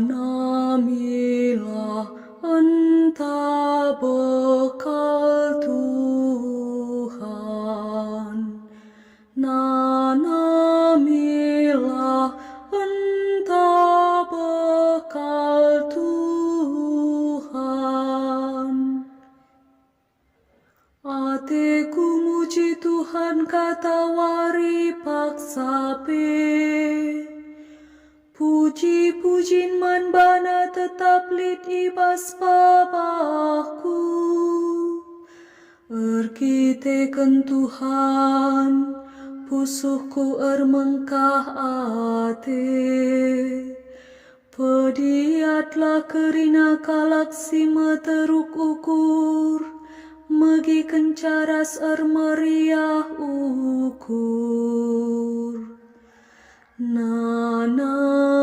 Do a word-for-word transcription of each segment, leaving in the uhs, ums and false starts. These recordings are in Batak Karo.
Nanamilah enta bekal Tuhan. Nanamilah enta bekal Tuhan. Ateku muji Tuhan katawari paksa pe. Puji-pujin man baNa tetap lit i bas babahku. Erkiteken Tuhan, pusuhku ermengkah ate. Pediatlah kerina kalak si meteruk ukur, megikenca ras ermeriah ukur. Nanamilah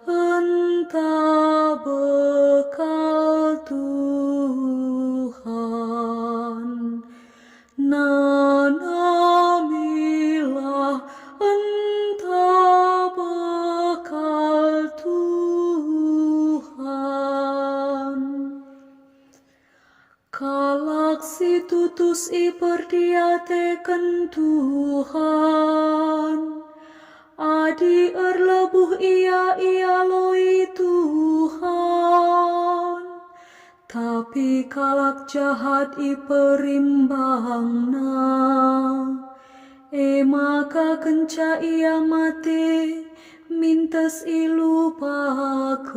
enta bekal Tuhan. Nanamilah enta bekal Tuhan. Kalak si tutus iperdiateken Tuhan, adi erlebuh ia ialoi Tuhan. Tapi kalak jahat iperimbangna, e maka kenca ia mate, mintes ilupaken.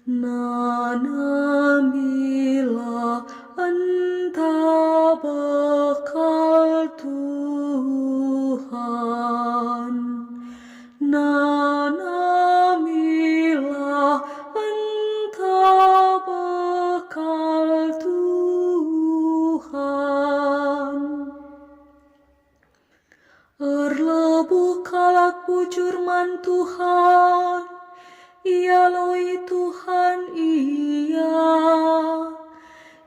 Nanamilah enta bekal Tuhan. Nanamilah enta bekal Tuhan. Erlebuh kalak bujur man Tuhan, ialoi Tuhan ia.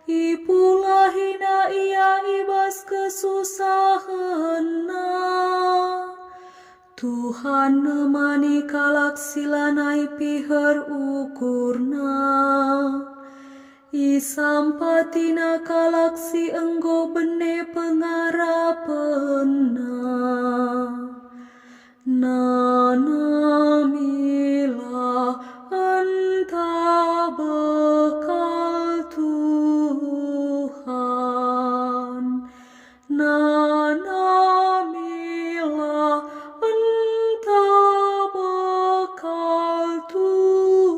Ipulahina ia i bas kesusahenna. Tuhan nemani kalak si lanai piher ukurna. IsampatiNa kalak si enggo bene pengarapenna. Nanamilah enta bekal Tuhan. Nanamilah enta bekal Tuhan.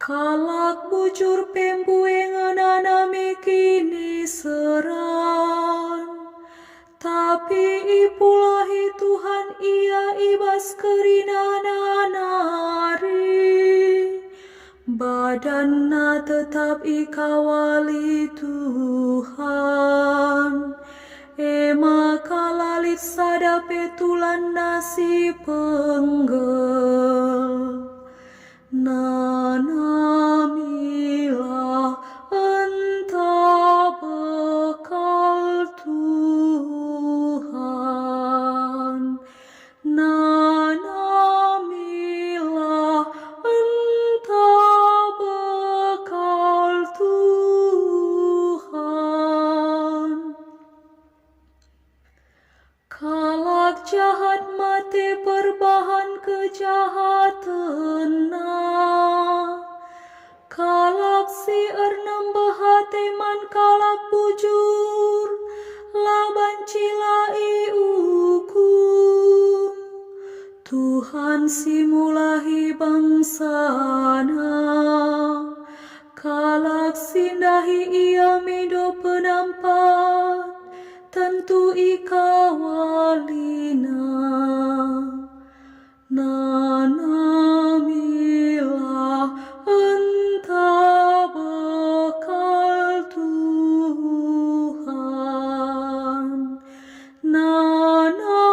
Kalak bujur pe mbue ngenanami kiniseran, tapi ipulahi Tuhan ia i bas kerinana nari. Badanna tetap ikawali Tuhan, e maka la lit sada pe tulanna si penggel. Nanamilah enta bekal Tuhan. Nanamilah enta bekal Tuhan. Kalak jahat mate perbahan kejahatenna. Kalak si ernembeh ate man kalak bujur, la banci la iukum. Tuhan si mulahi bangsaNa, kalak si ndahi Ia mindo penampat, tentu ikawaliNa. Nanamilah enta bekal Tuhan. Nanamilah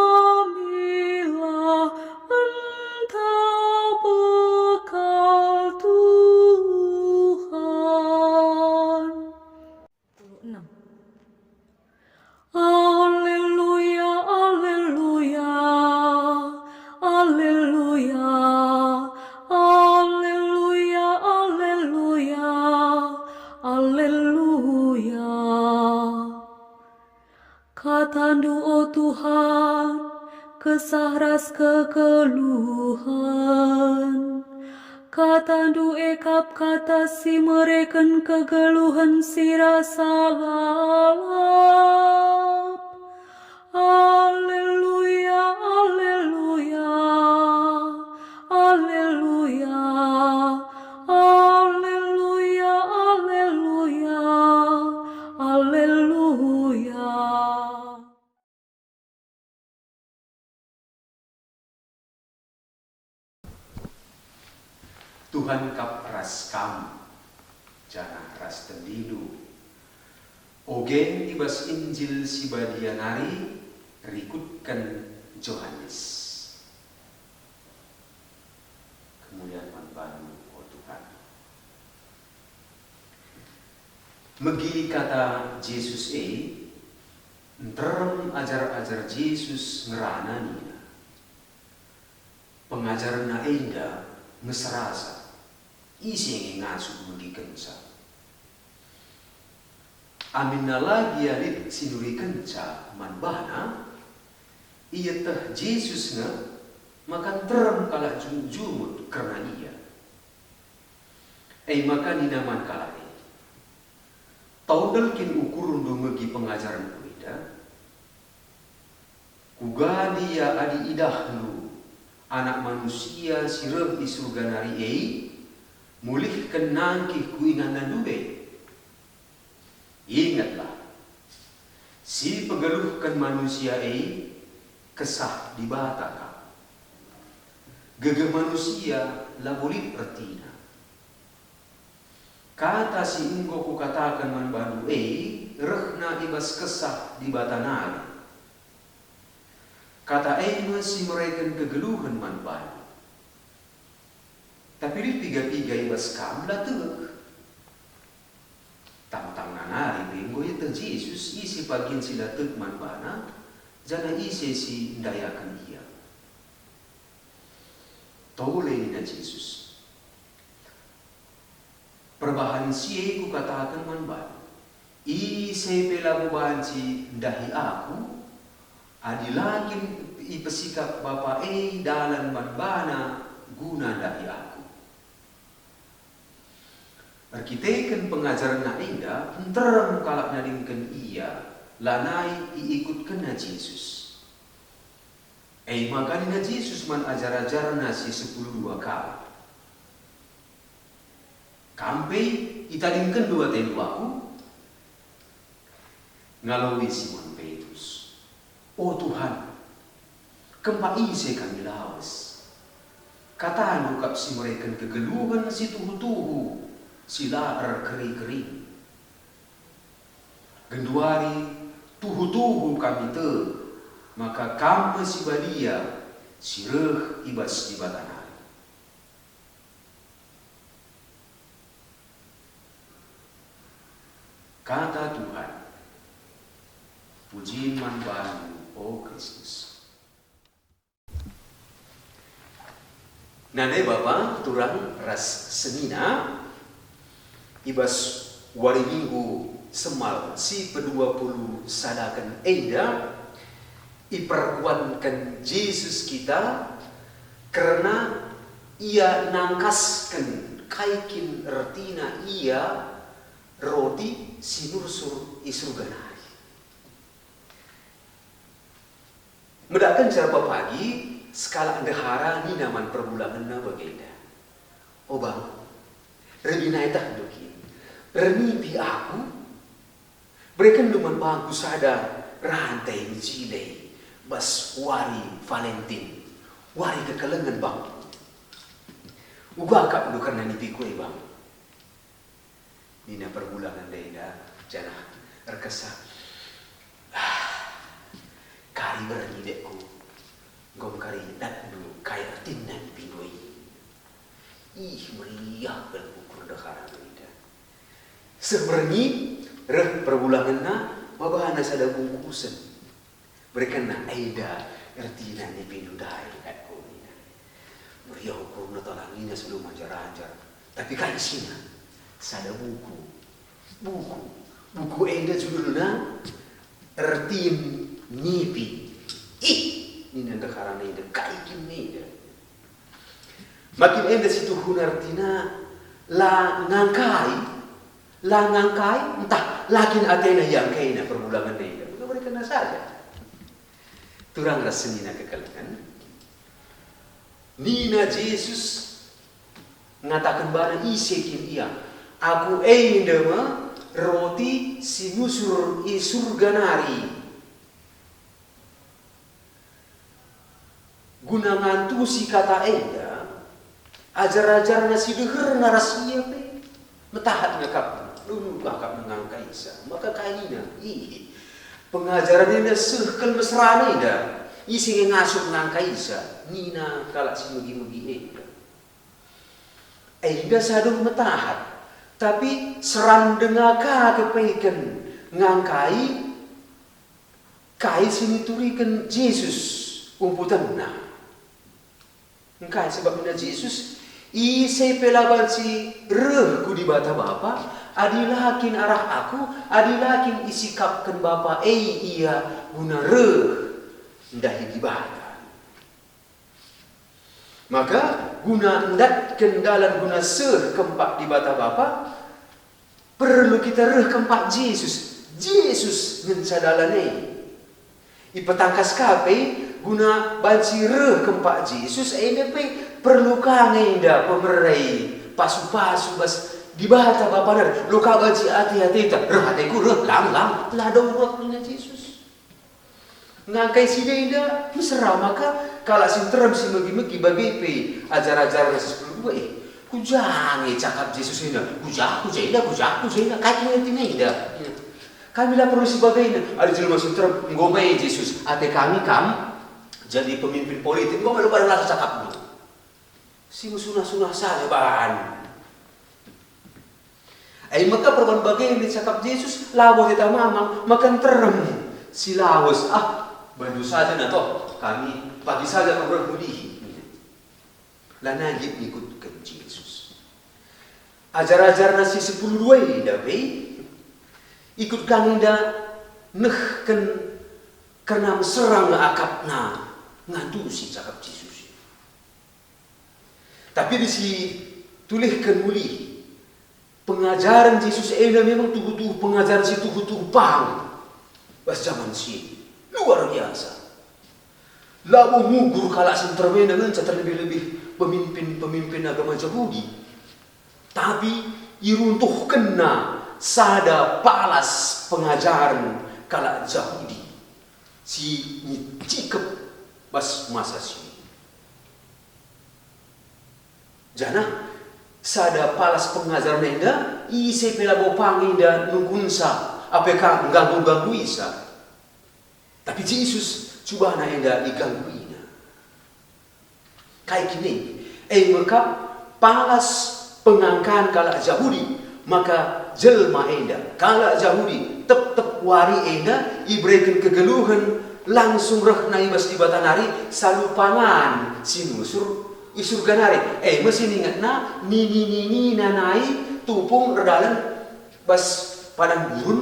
enta bekal Tuhan. Haleluya, haleluya. Kesah ras kegeluhen. KataNdu e kap kata si mereken kegeluhen si rasa lalap. Aleluya, aleluya, aleluya, aleluya, aleluya, aleluya. Tuhan kap ras kam, janah ras tendindu. Ogen i bas Injil si Badia nari rikutken Johanes. Kemulian man bandu, o Tuhan. Megi kata Jesus e, nterem ajar-ajar Jesus ngerana nina, "PengajarenNa enda nge serasa, ise nge ngasup megikenca?" Aminna la gia lit si nurikenca man baNa, ieteh Jesus nge maka nterem kalak jumut-jumut kerna Ia. E maka nina man kalak e, "Tondel kin ukurndu megi pengajarenKu enda? Kuga ndia adi idahndu Anak Manusia si reh i Surga nari e, mulihken nangkih ku inganandu e? Ingetlah, si pegeluhken manusia e Kesah Dibata kap. Gegeh manusia labo lit ertina." Kata si enggo Kukataken man bandu e rehna i bas Kesah Dibata nari. Kata e me si mereken kegeluhen man bandu. Tapi lit piga-piga i bas kam la tek. Tangtangna nari pe enggo ieteh Jesus ise pagin si la tek man baNa, janah ise si ndayaken Ia. Tole nina Jesus, "Perbahan si e Kukataken man bandu, ise pe labo banci ndahi Aku, adi la kin ipesikap Bapa e dalan man bana guna ndahi Aku." Erkiteken pengajarenNa enda, nterem kalak nadingken Ia, lanai iikutkenna Jesus. E maka nina Jesus man ajar-ajarNa si sepuluh dua kalak, "Kam pe itadingkenndu atendu Aku?" Ngaloi Simon Petrus, "O Tuhan, kempak ise kami lawes? KataNdu kap si mereken kegeluhen si tuhu-tuhu, si la erkeri-kerin. Genduari tuhu-tuhu kami tek maka Kam me si Badia si reh i bas Dibata nari." Kata Tuhan. Puji man Bandu, o Kristus. Nande bapa, turang ras senina, i bas wari Minggu Semal si pedua puluh sadaken enda, iperkuatken Jesus kita kerna Ia nangkasken kai kin ertina Ia roti si nursur i Surga nari. Medakkenca pagi, sekalak ndehara nina man perbulangenna bagenda, "O bang, reh nai etahndu kin, ernipi aku? Berekenndu man bangku sada rante mejile bas wari Valentin, wari kekelengen bangku. Uga akapndu kerna nipiku e, bang." Nina perbulangen enda janah erkesah, "Ah, kari berngi dekku, enggo me kari datndu kai ertina nipindu i." Ih, meriah kal ukur ndehara enda. Seh berngi, reh perbulangenna, babana sada bungkusen. Berekenna, "Enda ertina nipindu ndai," kata nina. Meriah ukurna, talangina si lum ajar-ajar. Tapi kai isina? Sada buku. Buku. Buku enda judulna Ertin Nipi. Ih, Nina ndeharana enda, kai kin enda? Makin enda si tuhuna ertina la ngangkai, la ngangkai, ntah la kin atena iangkaina perbulangen enda. Maka mereka nina saja. Turang ras senina kekelengen. Nina Jesus, ngataken bana, "Ise kin Ia? Aku enda me roti si nusur i Surga nari." Guna ngantusi kata enda, ajar-ajarNa si deherna ras Ia pe metahat ngakapna, dungu akapna ngangkaisa. Maka kai nina, "Ih, pengajaren enda seh kal mesrana enda, ise nge ngasup ngangkaisa?" nina kalak si megi-megi enda. Enda sadung metahat, tapi seran denga ka kepeken ngangkai kai si nituriken Jesus umputenna. Engkai sebab nina Jesus, "Ise pe la banci reh ku Dibata Bapa, adi la kin arah Aku, adi la kin isikapken Bapa e Ia guna reh ndahi Dibata." Maka guna ndatken dalan guna seh kempak Dibata Bapa, perlu kita reh kempak Jesus. Jesus ngenca dalan e. Ipetangkas ka pe guna banci reh kempak Jesus, enda pe perlu ka nge enda pemere, pasu-pasu bas Dibata Bapa nari. Lo ka banci ate-ateta, "Reh ateku, reh." Lang, lang, la dong reh nina Jesus. Ngangkai si enda mesera, maka kalak si nterem si megi-megi bage pe ajar-ajar si sepuluh dua, "Eh, ku ja nge cakap Jesus enda? Ku ja, ku ja enda, ku ja, ku ja enda? Kai kin ertina enda?" Kami la perlu si bagena. Adi jelma si nterem enggo me Jesus, ate kami kam jadi pemimpin politik, enggo me lo pada rasa cakapndu. Si mesunah-sunah saja bandu. Ai maka perban bage nina cakap Jesus, labo teta mamang, maka nterem si lawes, "Ah, bandu saja na toh, kami pagi saja kami reh mulihi." Lanai lit ngikutken Jesus. Ajar-ajarNa si sepuluh dua enda pe ikut ka nge enda nehken kerna mesera nge akapna ngantusi cakap Jesus. Tapi adi situlihken mulihi, pengajaren Jesus enda memang tuhu-tuhu pengajaren si tuhu-tuhu pang bas jaman si luar biasa. Labo mugur kalak si nterem enda ngenca terlebih-lebih pemimpin-pemimpin agama Jahudi. Tapi iruntuhkenna sada palas pengajaren kalak Jahudi si ngicikep bas masa si. Janah sada palas pengajaren enda, ise pe labo pang enda nungkunsa, ape ka ngganggu-ngganggui sa. Tapi Jesus cubana enda igangguina. Kai kin e? E me kap palas pengangkan kalak Jahudi, maka jelma enda, kalak Jahudi, tep-tep wari enda ibereken kegeluhen langsung rehna i bas Dibata nari salu pangan si nusur i Surga nari. E me si ningetna nini-ninina nai tupung erdalan bas padang gurun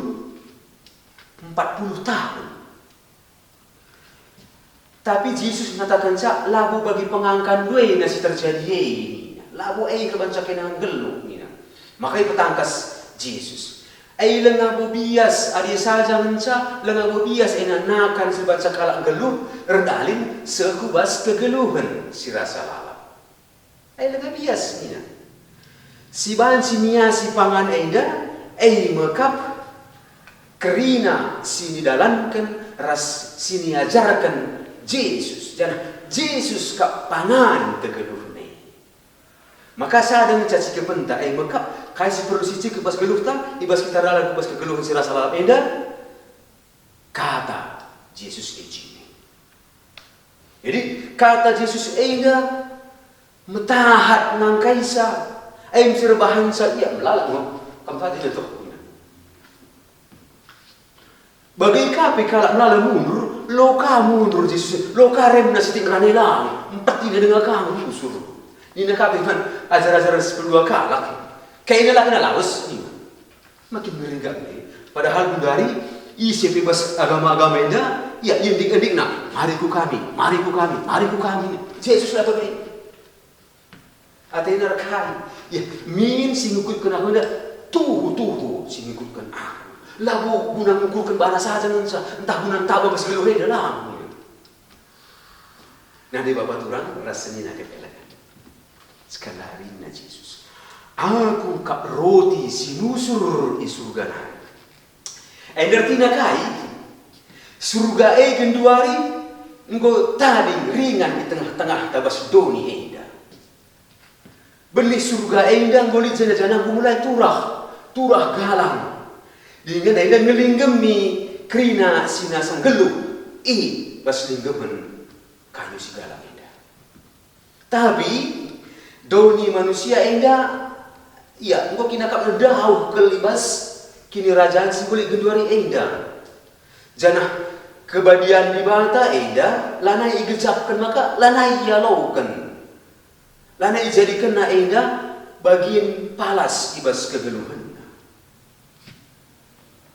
empat puluh tahun. Tapi Jesus ngatakenca, "Labo bagi pengangkan doena si terjadi e," nina. "Labo e kal banca kena nggeluh," nina. Maka ipetangkas Jesus, "E labo bias, adi saja ngenca labo bias ena nakan si banca kalak nggeluh erdalin seh ku bas kegeluhen si rasa lalap." Ai langa bias nina. Si banci miasi pangan enda, e me kap kerina si nidalanken ras si niajarken Jesus, janah Jesus kap pangan kegeluhen e. Maka sada nge caci kepenta, e me kap kai si perlu sicikep bas geluhta, i bas kita dalan ku bas kegeluhen si rasa lalap enda? Kata Jesus e jine. Jadi, kata Jesus enda metahat nangkaisa, e misi erbahansa ia melala ngo, kam saja nyentuh. Bage ka pe kalak melala mundur, lo ka mundur Jesus, lo ka remna sitik rane lang, mpeti nina denga ka ngusur. Nina ka pe man ajar-ajar sepuluh dua kalak, kena la kena lawes, nina. Makin meringga nge. Padahal gundari, ise pe bas agama-agama enda, Ia, ia ndik-ndikna, "Mari ku kami, mari ku kami, mari ku kami." Jesus la bage. Atena erkai, ia, min si ngukutken aku enda, tuhu-tuhu si ngukutken aku. Labo guna ngukurken bana saja ngenca, ntah guna ntaba bas geluh enda, lang. Nande bapa turang ras senina kekelengen. Sekali nina Jesus, "Aku kap roti si nusur i Surga nari." Enda ertina kai? Surga e genduari enggo tading ringan i tengah-tengahta bas doni enda. Benih Surga enda enggo lit janah-janah enggo mulai turah, turah galang. Dingen enda ngelinggemi kerina si nasa nggeluh i bas linggemen kayu si galang enda. Tapi doni manusia enda, ia enggo kinakapna dauh kal i bas kinirajan si enggo lit genduari enda. Janah kebadian Dibata enda lanai igejapken maka lanai ialoken. Lanai ijadikenna enda bagin palas i bas kegeluhenna.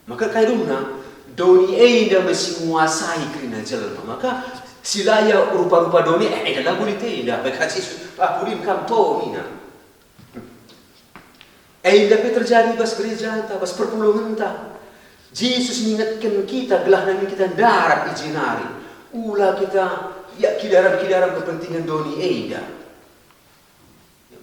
Maka kai dungna, doni enda me si nguasai kerina jelma. Maka si la ia rupa-rupa doni, eh, enda labo lit enda, kata Jesus, "Ah, pudin kam to," nina. Enda pe terjadi bas gerejanta, bas perpulungenta. Jesus ngingetken kita gelah nami kita ndarat i je nari. Ula kita, ia, kidaram-kidaram kepentingan doni enda.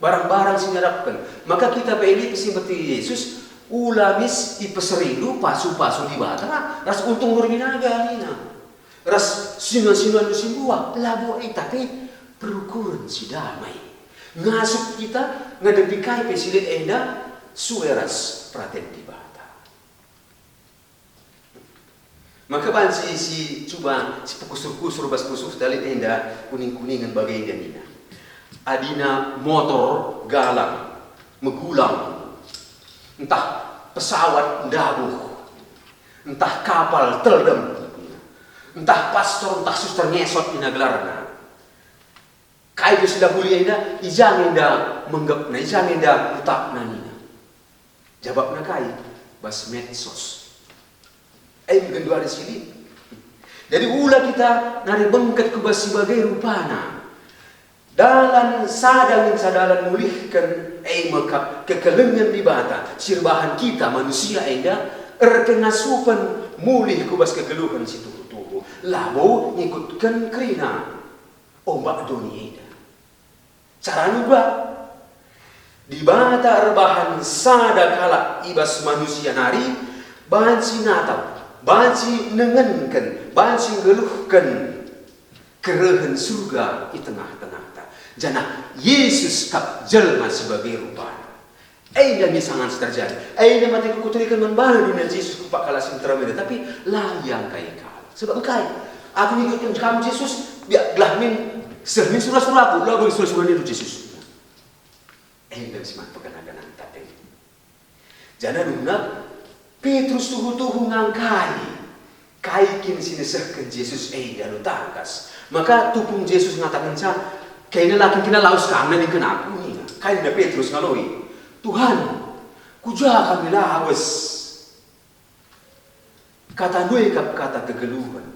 Barang-barang si ngarapken. Maka kita pe lit si seperti Jesus, ula mis ipeserindu pasu-pasu Dibata ras untung nurminaga nina. Ras sinan-sinan si mbuah, labo e, tapi perukuren si damai. Ngasup kita ngadepi kai pe si lit enda sue ras peraten Dibata. Maka banci si cuba si pekusur-kusur bas pusuhta lit enda kuning-kuningen bage enda nina. Adina motor galang, megulang, ntah pesawat ndabuh, ntah kapal teldem, ntah pastor, ntah suster ngesot nina gelarna. Kai pe si la muli enda, i ja nge enda menggepna, i ja nge enda utakna nina. Jabapna kai? Bas medsos. E me genduari si lit. Jadi ula kita nari bengket ku bas si bage rupana. Dalan sada ngenca dalan mulihken, e me kap kekelengen Dibata si erbahan kita manusia enda erkengasupen mulih ku bas kegeluhen si tuhu-tuhu, labo ngikutken kerina ombak doni enda. Cara nubak. Dibata erbahan sada kalak i bas manusia nari, banci natap, banci nengenken, banci nggeluhken kerehen Surga i tengah-tengahta. Janah Jesus kap jelma si bage rupana. Enda misalna si terjadi. Enda mate kukuturiken man bana doni Jesus kupak kalak si nterem enda, tapi la iangkai kalak. Sebab engkai? Aku ngikutken kam Jesus, biak gelah min, seh min sura-suraku, labo sura-suranindu Jesus. Enda si man pekena-kenanta e. Janah nina Petrus tuhu-tuhu ngangkai. Kai kin si nesehken Jesus e alu tangkas? Maka tupung Jesus ngatakenca, "Kena la kin kena lawes kam nandingken Aku," nina. Kai nina Petrus ngaloi, "Tuhan, ku ja kami lawes?" KataNdu e kap kata kegeluhen.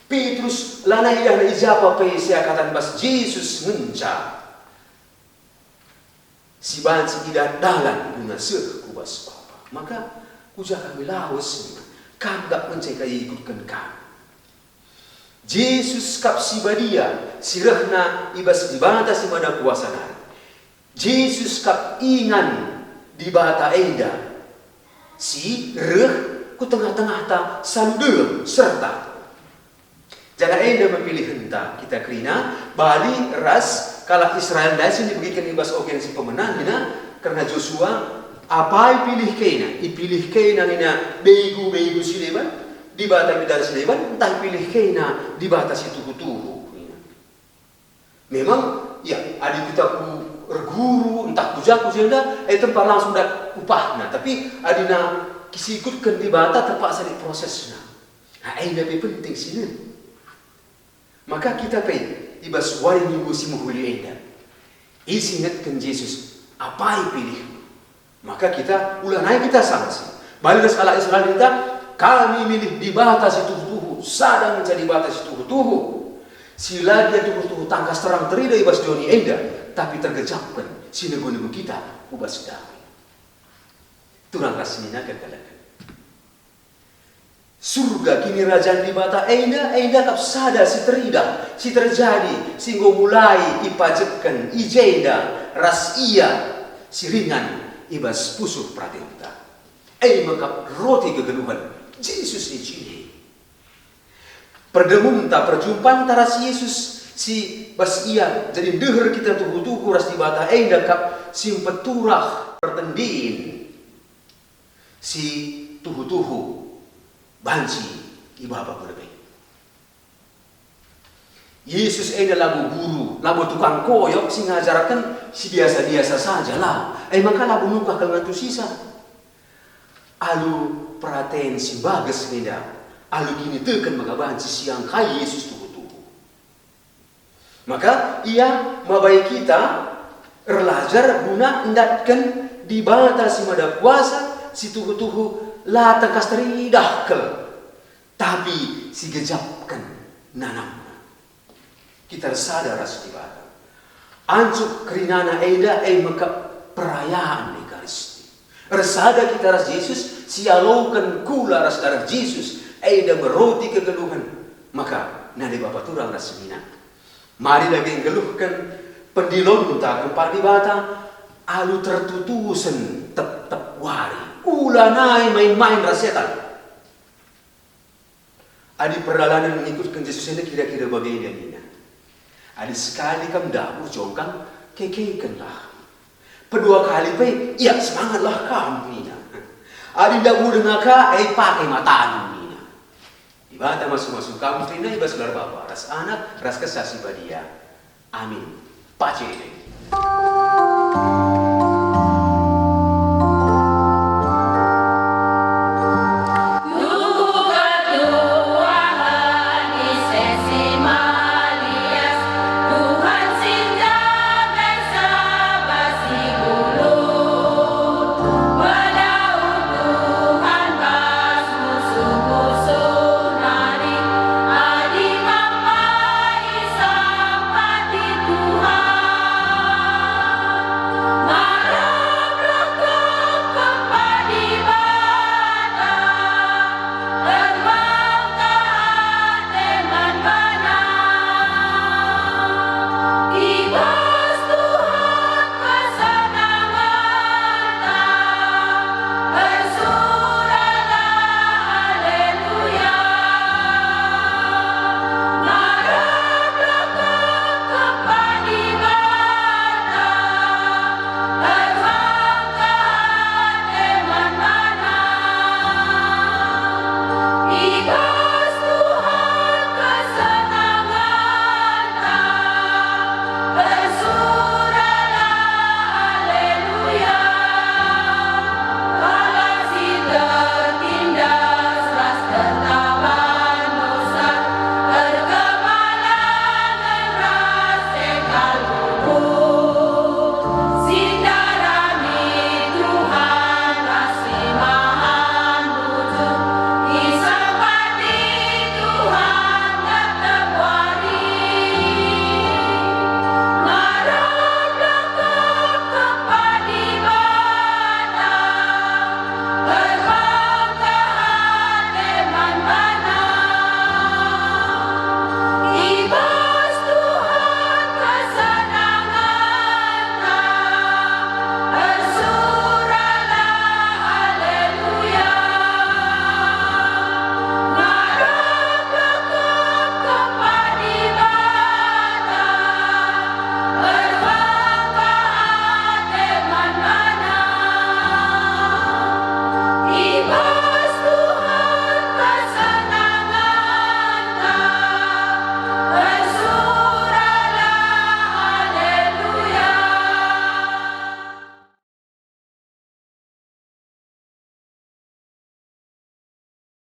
Petrus lanai idahna i ja pe seakatan bas Jesus ngenca. Si banci idah dalan guna seh ku bas Bapa. Maka, ku ja kami lawes, nina, Kam kap ngenca ikutken kami. Jesus kap si badia, si rehna i bas Dibata si Mada Kuasa nari. Jesus kap ingan Dibata enda, si reh ku tengah-tengahta salu deleng serta Janah enda me pilihenta kita kerina, bali ras kalak Israel ndai si ibegiken i bas ogen si pemena nina kerna Josua, apai pilih kena, ipilih kena nina begu-begu si leban, dibata-dibata si leban, ntah ipilih kena Dibata si tuhu-tuhu nina. Memang, ya, adi kita ku erguru, ntah ku ja ku jenda, e tempa langsung dat upahna, tapi adina sikutken Dibata terpaksa lit prosesna. Nah, enda pe penting sinen. Maka kita pe i bas wari Minggu si mehuli enda, isingetken Jesus, apai pilihndu? Maka kita, ulanai kita sangsi. Bali ras kalak Israel ninta, kami milih Dibata si tuhu-tuhu, sada ngenca Dibata si tuhu-tuhu, si la gia tuhu-tuhu tangkas terang terida i bas doni enda, tapi tergejapken si nego-nego kita ku bas damai. Turang ras senina kekalak. Surga kinirajan Dibata enda, enda kap sada si teridah, si terjadi, si enggo mulai ipajekken i jenda ras Ia si ringan i bas pusuh peratenta. E me kap roti kegeluhen, Jesus niciNi. Perdemunta, perjumpanta ras Jesus si bas Ia jadi ndeher kita tuhu-tuhu ras Dibata enda kap si mpeturah pertendin si tuhu-tuhu banci ibaba ku lebe. Jesus enda labo guru, labo tukang koyok si ngajarken si biasa-biasa saja, la. E maka labo nungkah kal ngantusisa. Alu peraten si mbages enda, alu kiniteken maka banci siangkai Jesus tuhu-tuhu. Maka ia mabai kita erlajar guna ndatken Dibata si Mada Kuasa si tuhu-tuhu la tangkas teridah kal, tapi si gejapken nanamna. Kita ersada ras Dibata. Ancup kerinana enda e me kap perayan Ekaristi. Ersada kita ras Jesus, sialoken kula ras dareh Jesus, enda me roti kegeluhen. Maka, nande bapa turang ras senina, mari dage nggeluhken pendilonta kempak Dibata alu tertutusen tep-tep wari. Ulanai main-main ras setan. Adi perdalanen ngikutken Jesus enda kira-kira bagenda nina, adi sekali kam ndabuh jongkang, kekekenlah. Pedua kali pe, ia semangatlah kam nina. Adi ndabuh denga ka, e pake matandu nina. Dibata masu-masu kam kerina i bas gelar Bapa, ras Anak, ras Kesah Si Badia. Amin. Pace.